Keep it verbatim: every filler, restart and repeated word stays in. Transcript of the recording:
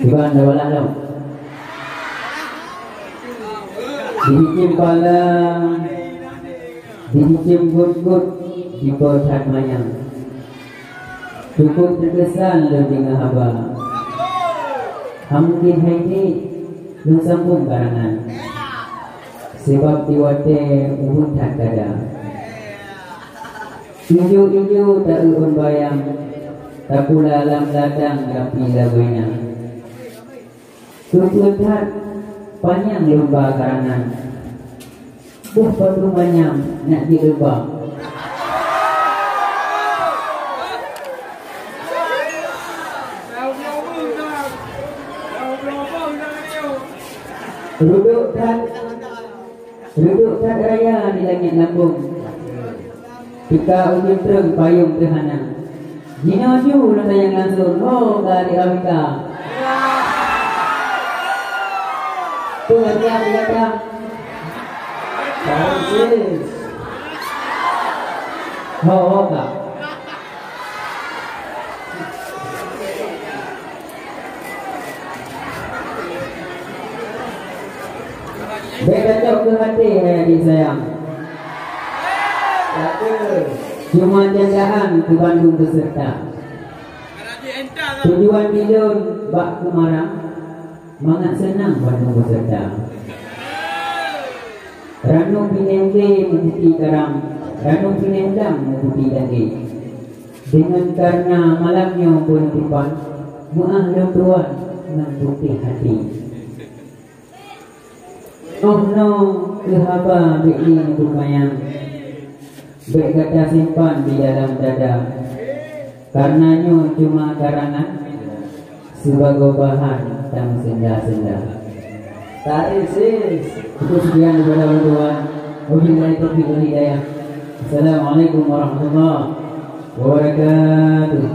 Iban dua belas lom. Dicicém pala, dicicém gut-gut, dipeuthat manyang. Cukup teukesan lôn deungoe haba. Hana mungken hai nyoe lôn sambong karangan. Sebab di watée ubit that kada. Ijo-ijo ta-eu ôn bayang, tapula lam ladang rapi lagoina. Keupeue that panyang lôn ba karangan. Boh padum manyang nak jileuba. Reudok that, reudok that raya di langét lambông. Tika ujeuen treun payong teuhana. Jinoe ju lôn sayang langsung, ho ka di Afrika. Tu lagi Afrika. Francis. Ho, ho ka. Bék tacok keu até hai adik sayang. Cuma candaan keu bandum peserta. Tujuan di lôn bak keumarang mangat seunang bandum peserta. Ranub binéh lé meuputéh garam, ranub binéh lam meuputéh dagé. Deungon kareuna malam nyoe peunutôpan, meuáh lôn tuan ngon putéh até. Óh noe keu haba bék lé neupeumayang, bék gata simpan di dalam dada. Kareuna nyoe cuma karangan sibagoe bahan tameuseunda-seunda. Tarék sis. Cukup sekian daripada ulôn tuan. Wabillahi taufiq wal hidayah. Assalamualaikum warahmatullahi wabarakatuh.